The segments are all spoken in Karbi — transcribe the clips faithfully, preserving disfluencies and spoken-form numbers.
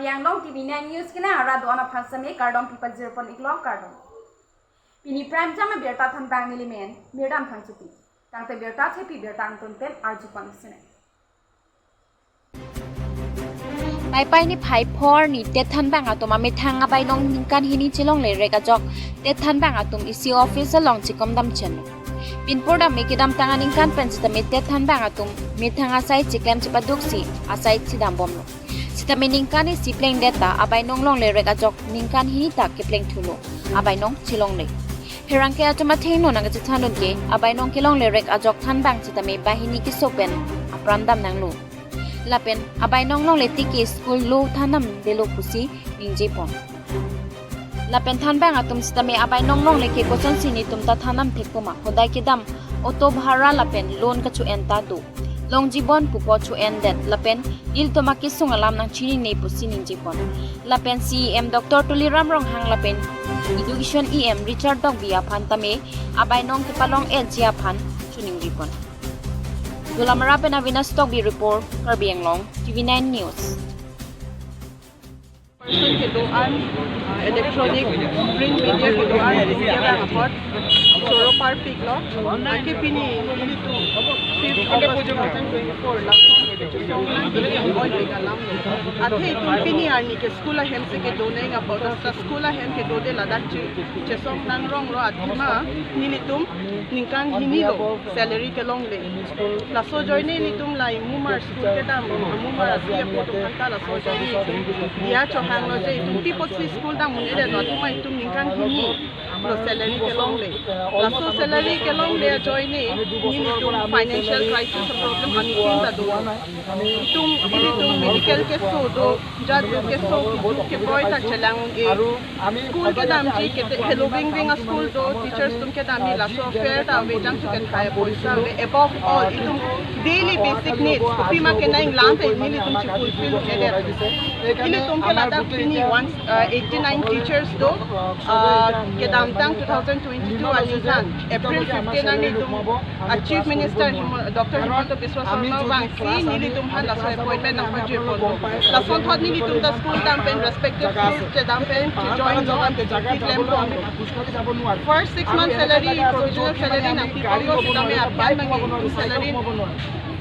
Yanglong T V nine News kena ara do-an aphan sitame kardom pipajir pon iklo, kardom. Pini prime time abirta thanbang nelimen Mirdam Phangchopi. Tangte birta thepi birta angton pen arju pon sinai. Paipai niphai phor ni Tet thanbang atum amethang abainong ningkan hini chelongle rek ajok Tet thanbang atum isi office along chekom dam chenlo. Pinpur dam me kedamtang aningkan pen sitame Tet thanbang atum methang asai cheklem chepaduksi asai chedam bomlo. Sitame ningkan isi plengdet ta abainong longle rek ajok ningkan hini ta kepleng thulo. Abainong chelongle. Pherangke atum athengno nangkachethandun ke abainong kelongle rek ajok thanbang sitame banghini keso pen apran dam nanglo. Lapen abainong longle tik ke school lo than damdelo pusi ningje pon. Lapen thanbang atum sitame abainong longle ke kosonsi netum ta than dam thekpo ma, hodai kedam auto bhara lapen loan kacho-en ta do. Long jibon pupo cho-endet lapen nelitum akesung alam nangchinine pusi ningje pon. Lapen C E M Doctor Tuliram Ronghang lapen Education E M Richard Tokbi aphan tame abainong kepalong-etji aphan choningri pon. Dolamara pen Avinash Tokbi report, Karbi Anglong, T V nine News. Person kedo-an, uh, electronic print media kedo-an, media bang apot choro parpiklo. Anke pini, pini tu fifth August two thousand twenty-four la, chesong nang oil big alam lo. Athe itum pini arni ke school ahem si kedo neng apot, ta school ahem kedode ladak che, chesong nangronglo athema, nelitum ningkan hini lo salary kelongle. Laso ajoine nelitum la Imumar school kedam, Imumar api apo atum aphan ta laso ajoine itum diya chohanglo je itum pi apotsi school dam un-edetlo, athema itum ningkan hini lo salary kelongle. Laso salary kelongle ajoine nelitum financial crisis problem anuttin ta do. Itum, ilitum medical keso do, jat do, keso kiduk keboi ta chelang un-e. School kedamji kete heloving ving a school do, teachers atum kedamji laso fare ta ave, jangchu kethai poisa ave. Above all, itum daily basic needs, kopima kenanglam pen nelitum che fulfill un-edet. Ilitum ke ladak pini one, uh, eighty-nine teachers do, uh, kedamtang two thousand twenty-two aningkan April fifteen arni itum, uh, Chief Minister Himo-, Doctor Himanta Biswa Sarma vangsi nelitum aphan laso appointment nangpajir ponlo. Lasonthot nelitum ta school dam pen respective school chedam pen chejoin lo, an keklem ponlo. First six months salary, provisional salary nangpi ponlo sitame aphi abang nangpi salary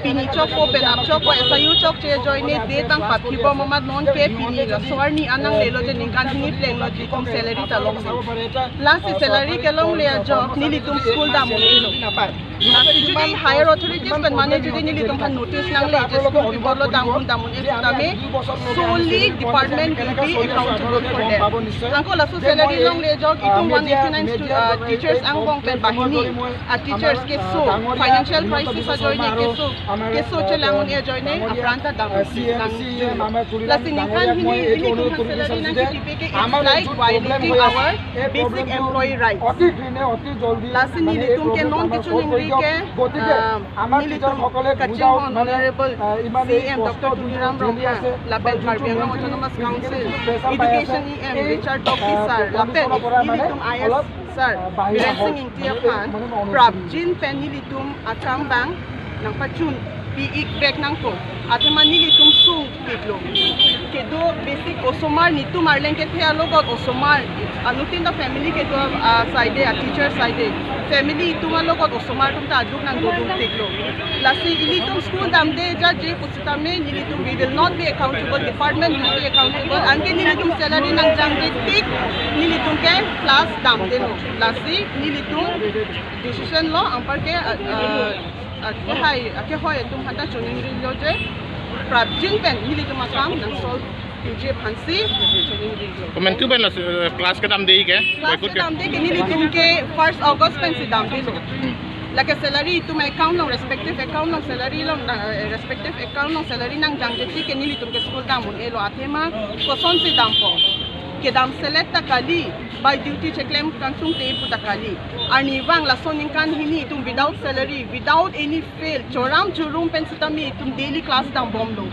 pini chokpo, penap chokpo, S I U chokche ajoine date abang paphi bom amat nonke pini laso arni an nanglelo je ningkan hini plenglo je itum salary ta longsi. Lasi salary kelongle ajok nelitum school dam un-elo. Lasi jodi higher authorities pen mane jodi nelitum aphan notice nangle je school pibotlo, dam un, dam un-e sitame solely department will be accountable for them. Anke laso salary longle ajok itum one eighty-nine stu-, uh, teachers angbong pen banghini a teachers keso, financial crisis ajoine keso, keso chelang un-e ajoine apran ta dam nang. Lasi ningkan hini, hini itum aphan salary nangkechipe ke, it's like violating our basic employee rights. Lasi nelitum ke non kechoningri ke, ah, nelitum kachinghon Honorable C E M Doctor Tuliram Ronghang lapen Karbi Anglong Autonomous Council Education E M Richard Tokbi sir lapen nelitum I S sir Biren Sing Ingti aphan prapjin pen nelitum akam abang nangpachunpi-ik vek nangpo. Athema nelitum sungpiklo. Kedo basic osomar, netum arleng kethe alogot osomar, anuttin ta family kedo, ah, side, ah, teacher side, family itum alogot osomar atum ta aduk nangdodun tiklo. Lasi ilitum school damde jat je pusitame nelitum, we will not be accountable, department will be accountable. Anke nelitum salary nangjangje tik nelitum ke class damdelo. Lasi nelitum decision lo, anparke, ah, ah, akehai, akehoi atum aphan ta choningrilo je prapjin pen nelitum akam nang solve piji aphansi choningrilo. Komantu pen la, eh, class kedamde ke? Class kedamde ke nelitum ke first August pensi damdelo. Lake salary itum account along, respective account along salary along, eh, respective account along salary nangjangje tik ke nelitum ke school dam un-elo. Athema kosonsi dampo? Kedam selet ta kali, by duty cheklem kangtung te pu ta kali. Arnivang laso ningkan hini itum without salary, without any fail, choram chorum pen sitame itum daily class dambomlo.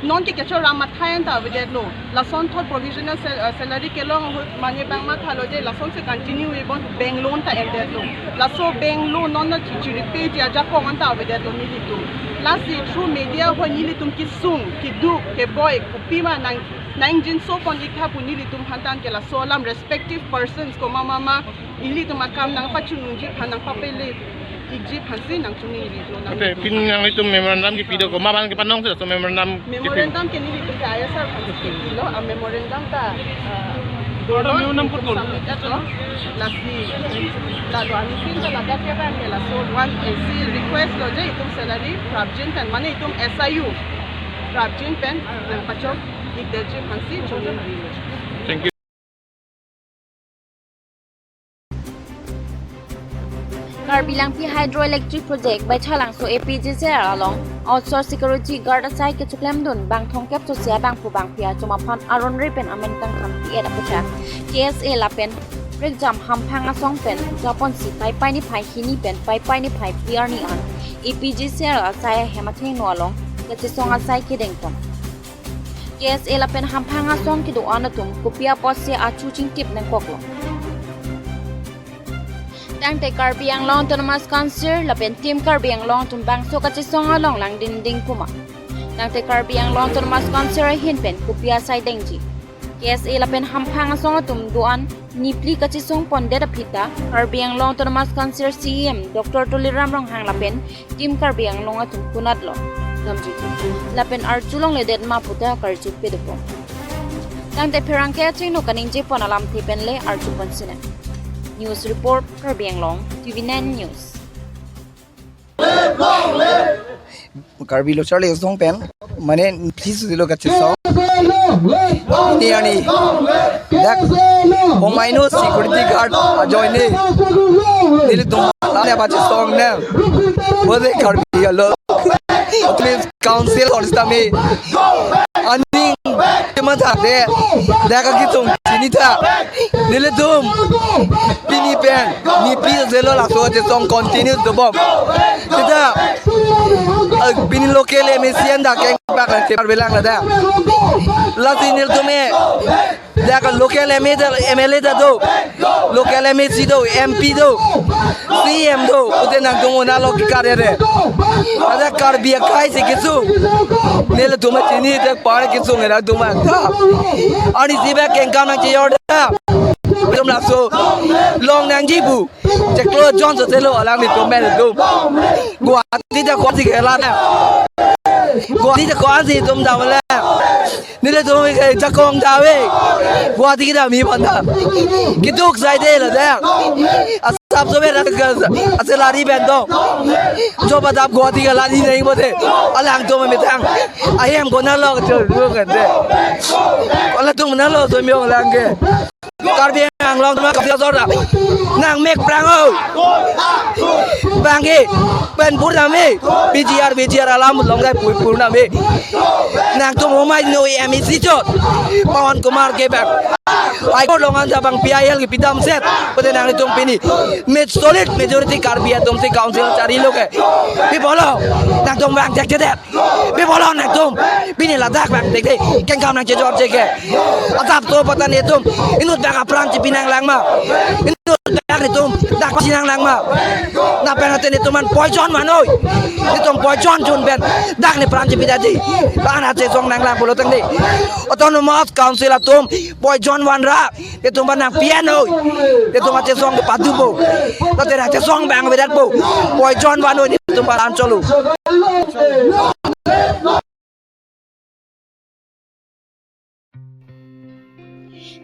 Nonke kechoram mathai an ta avedetlo. Lasonthot provisional sal-, uh, salary kelong ahut mane abang mathalo je lasonsi continue ibon bank loan ta endetlo. Laso bank loan non na chi-, chiripeji ajakong an ta avedetlo nelitum. Lasi through media ho nelitum kesung, keduk, keboi, kopima nang Nang jinso pon-ik tha pu nelitum aphan tangte laso alam respective persons komat mama ilitum akam nangpachunungji aphan nangpapele-ikji aphansi nangchuningri lo nang. Ante pini nanglitum memorandum kipi do, komat aphan kepanong si laso memorandum kipi? Memorandum ke nelitum ke I S R aphansi kipilo, a memorandum ta, ah, Ada dolo memorandum itum putpun. Submit-etlo. Lasi la do-an pen ta ladak ke bang ke laso one A C request lo je itum salary prapjin pen mane itum S I U prapjin pen nangpachok ik detji aphansi choningri. Thank you. Karbi Langpi Hydroelectric Project Baithalangso A P G C L along outsource security guard asai kechoklemdun bang thomkep sosia bangphu bangphi atum aphan aron re pen amen kangkam pi-et aputhak K S A lapen prekjam hamphang asong pen japonsi Paipai niphai hini pen Paipai niphai phli arni an A P G C L asai ahem athengno along kachesong asai kedengpon. K S A lapen hamphang asong kedo-an atum kopi apotsi achu chingtip nangkoklo. Tangte Karbi Anglong Autonomous Council lapen Team Karbi Anglong atum bangso kachesong along langdingding puma. Tangte Karbi Anglong Autonomous Council ahin pen kopi asai dengji. K S A lapen hamphang asong atum do-an niphli kachesong pondet aphi ta Karbi Anglong Autonomous Council C E M Doctor Tuliram Ronghang lapen Team Karbi Anglong atum konatlo damji lapen arjulongledet ma puta karju pedopon. Tangte pherangke athengno kaningjepon alamthe penle arjupon sinang. News report, Karbi Anglong, T V nine News. Karbi Lo Charli Asong pen mane please dilo kachesong. Ini ani dak Home Mino security guard ajoine nelitum la ne pachesong ne. Bode Karbi Lo Police Council or sitame aning cuma thakde dak akitung chini tha. Nelitum pini pen niphli selo laso chesong continue dobom. Sita, ah, pini local M A C an dak kengpak lang kepar belang la da. Lasi nelitum e, dak local M A, M L A ta do, local M A C do, M P do, C M do, pute nangtum un-e lo kekar re. Ada Karbi akai si kesung. Nelitum chini dak par kesung nangtum ta. Arnisi bak kengkam nangchejor da. Nelitum laso long nangji pu chiklo jon so selo alanglitum pen atum. Guwahati ta ko-ansi kela na. Guwahati ta ko-ansi itum dam la. Nelitum ke jakong ta ave. Guwahati kedam aphan ta keduk sai de la da. Asap so ber asalari pen do. Jo padap Guwahati kelari nang bode. Alangtum ametang. Ahem konat lo cho lo kan de. Alangtum nat lo so myo lang ke. Karbi Anglong ma kapia sor da. Nangmek prang o. Bangke pen pur name. P G R, P G R alam long dai pur, pur name. Nangtum Home Mino M A C chot. Pawan Kumar ke bang. High Court long an jabang P I L ke pidam set. Pute nangtum pini. Mit solid majority Karbi atum si council chari lo ke. Pi bolo. Nangtum bang cek cek. Pi bolo nangtum. Pini ladak bang dek dek. Kengkam nangchejor cheke. Asap so patan itum. Inut bang apran chipi nanglang ma. Inut bang itum. Dak pasi nanglang ma. Lapen ate netum an poison vanoi. Netum poison chun pen. Dak ne pran chipi dadi. Bang ate song nanglang pulo tangdi. Autonomous Council atum. Poison vanra. Netum an nangpi-et noi. Netum achesong ke padupo. Late nangchesong bang vedatpo. Poison vanoi netum an cholo.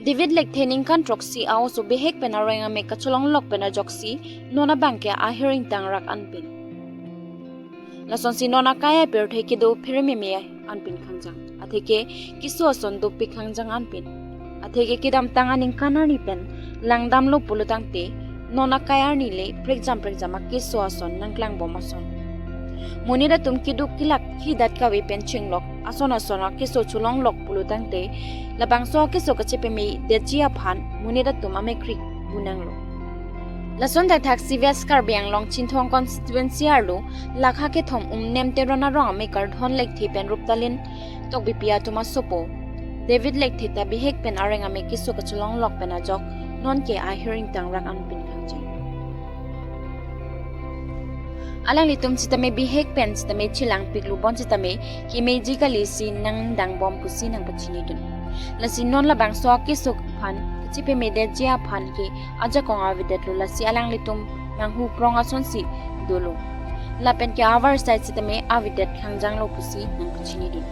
David Lekthe ningkan throksi a-oso bihek pen areng amek kacholonglok pen ajoksi non abangke ahir ingtangrak anpin. Lasonsi non akai apirthe kedo pherememe anpin khangjang. Atheke keso ason dopik khangjang anpin. Atheke kedamtang aningkan arni pen langdamlo pulo tangte non akai arni le prekjam prekjam akeso ason nangklangbom ason. Monit atum keduk kelak khidat kave pen chenglok ason ason akeso cholonglok pulo tangte labangso akeso kachepamedetji aphan monit atum amekri bunanglo. Lason thakthak si West Karbi Anglong Chinthong constituency arlo lakha kethom Umnem Teron arong amek Kardhon Lekthe pen Ruptalin Tokbipi atum asopo David Lekthe ta bihek pen areng amek keso kacholonglok pen ajok nonke ahir ingtangrak anpin khangjang. Alanglitum sitame bihek pen sitame chelangpiklo bom sitame kemeji kali si nangdangbom pusi nangpachinidun. Lasi non labangso akeso aphan kachepamedetji aphan ke ajakong avedetlo, lasi alanglitum manghu prong asonsi dolo. Lapen ke avarsai sitame avedet khangjanglo pusi nangpachinidun.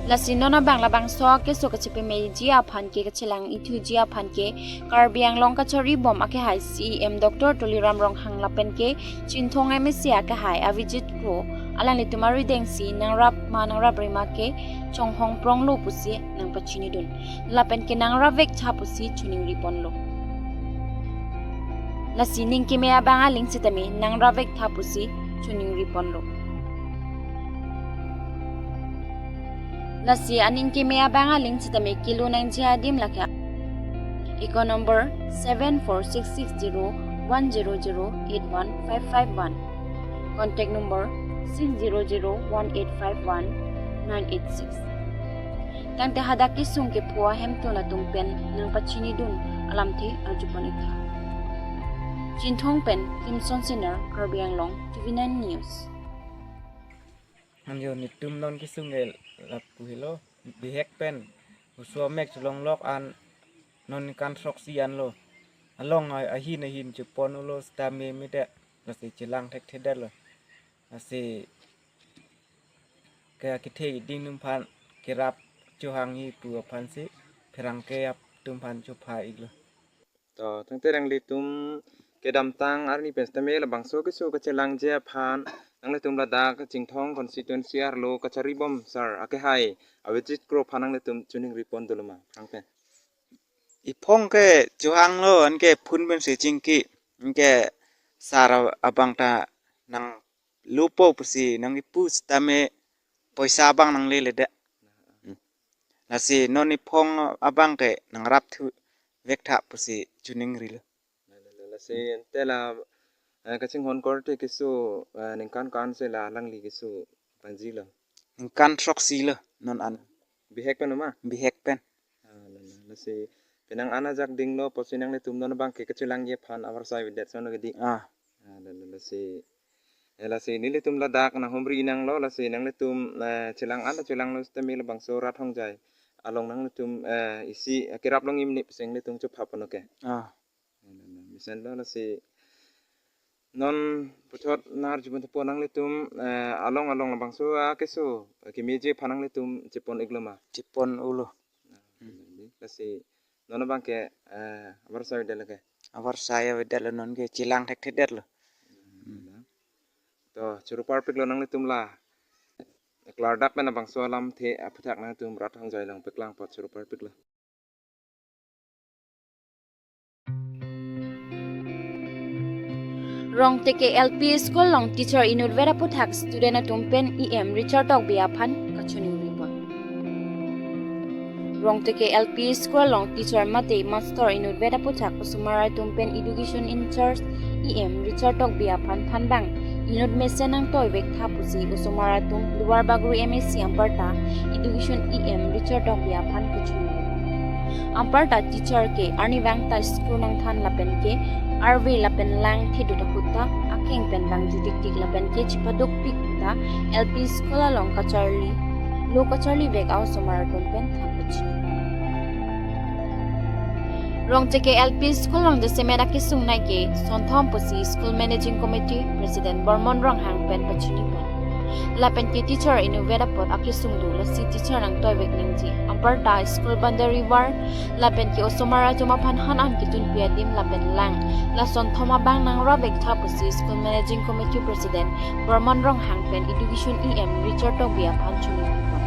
Lasi non abang labangso akeso kachepameji aphan ke kachelang ithuji aphan ke Karbi Anglong kacharibom akehai C E M Doctor Tuliram Ronghang lapen ke Chinthong M A C akehai Avijit Kro alanglitum arideng si nangrap ma nangrapre ma ke chonghong pronglo pusi nangpachinidun. Lapen ke nangrapvek tha pusi choningriponlo. Lasi ning keme abang aling sitame nangrapvek tha pusi choningriponlo. Lasi aning keme abang aling sitame kilo nangji adim lake account number seven four six six zero one zero zero eight one five five one, contact number six zero zero one eight five one nine eight six. Tangte hadak kesung kepho ahemtun atum pen nangpachinidun alamthe arjupon-iktha. Chinthong pen Kimson Singnar, Karbi Anglong T V nine News. Anjo netum non kesung ke lapu helo, bihek pen oso amek cholonglok an non ningkan throksi anlo. Along a-, ahin ahin chepon-ulo sitame memedet, lasi chelang thekthedetlo. Lasi ke kethe iding atum aphan kerap chohangji pu aphansi pherangke atum aphan chopha-iklo. To, tangte nanglitum kedamtang arni pen sitame labangso keso kachelangji aphan nanglitum ladak Chinthong constituency arlo kacharibom sir akehai Avijit Kro aphan nanglitum choningripon dolo ma, pherangke? Iphong ke chohanglo, anke phone pensi chingki, anke sir abang ta nanglupo pusi nangkipu sitame poisa abang nangleledet. Hmm. Lasi non iphong abang ke nangrap thu vek tha pusi choningrilo. Lasi ante la, eh, kachinghon korte keso, eh, ningkan ko-ansi la alangli keso panjilo? Ningkan throksi lo non an. Bihek pen ma? Bihek pen. Ah, la, la, lasi penang an ajak dinglo, pusi nanglitum non abang ke kachelangji aphan avarsai avedet son lo ke di. Ah. Ah, la, la, lasi, eh, lasi nelitum ladak nanghumri nanglo, lasi nanglitum, eh, chelang an chelanglo sitame labangso rat hongjai along nanglitum, eh, isi, eh, kerap longji mene pusi nanglitum chopha ponlo ke. Ah. Mesen lo, lasi non puthot nar-arjupon thepo, nanglitum, eh, along along labangso akeso kemeji aphan nanglitum chepon-iklo ma? Chepon-ulo. Lasi non abang ke, eh, avarsai avedetlo ke? Avarsai avedetlo, non ke chelang thekthedetlo. Hmm. To, choro parpiklo nanglitum la. Klardak pen labangso alamthe aphuthak nanglitum rat hongjai along paklang apot choro parpiklo. Rongteke L P School along teacher inutvet aphuthak student atum pen E M Richard Tokbi aphan kachiningri pon. Rongteke L P School along teacher mate master inutvet aphuthak osomar atum pen education in charge E M Richard Tokbi aphan thanbang inut mesen nangtoivek tha pusi osomar atum Duarbagori M A C anparta education E M Richard Tokbi aphan kachiningri. Anparta teacher ke arnivang ta school nangthan lapen ke arve lapen lang thedut ahut ta akeng pen vangju tiktik lapen ke chepadukpik ta L P school along kacharli, lo kacharlivek a-osomar atum pen than pachini. Rongteke L P school along jasemet akesung nai ke sonthom pusi school managing committee president Bormon Ronghang pen pachini pon. Lapen ke teacher inutvet apot akesung do, lasi teacher nangtoivek nangji. Anparta school boundary wall lapen ke osomar atum aphan han an ketunpi adim lapen lang, la sonthom abang nangrapvek tha pusi school managing committee president Bormon Ronghang pen education E M Richard Tokbi aphan chiningri pon.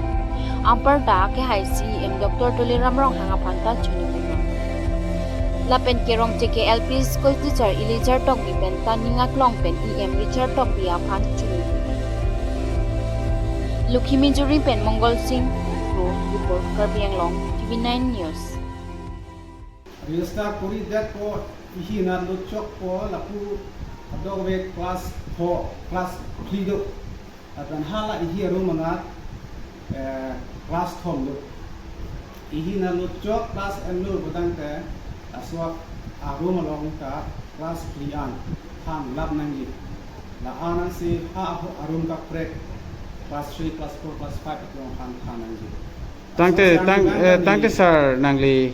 Anparta akehai C E M Doctor Tuliram Ronghang aphan ta chiningri pon. Lapen ke Rongteke L P school teacher Elijah Tokbi pen ta ning aklong pen E M Richard Tokbi aphan chiningri pon. Lukhimi Juri pen Mongol Singh Kro report, Karbi Anglong T V nine News. Register kori detpo, ihi nat lo chokpo, lapu adok ave class four, class three do. Lapen hala ihi arum anat, eh, class thom do. Ihi nat lo chok class en lo pulotangte laso arum along ta class three an than lap nangji. La-an ansi ha arum kaprek class three, class four, class five atum aphan than nangji. Tangte tang eh, tangte sir nangli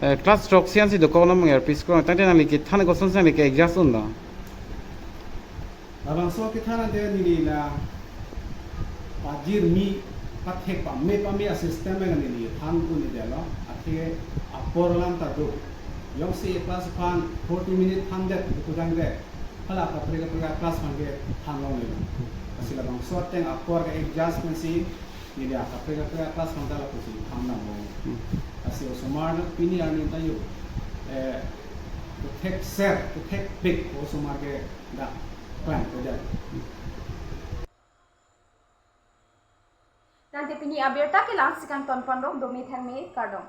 eh, class throksi ansi dokok nang er piskro tangte nangli kethan koson nangli ke adjust un do. Labangso kethan ante neli la pajirmi pathek pame pame a-system neli than un-edetlo, athe apor alam ta do. Jongsi class aphan forty minute thandet kudang de, hala kaprek kaprek class aphan ke than longle. Lasi labangso ateng apor ke adjustment si neli kaprek kaprek class aphan ta lapusi than nang. Hmm. Lasi osomar na pini arni ta yo eh, kethek ser, kethek pik osomar ke dak klang pedet. Tangte pini abirta ke la-ansi kangton pon rong, dome thangme, kardom.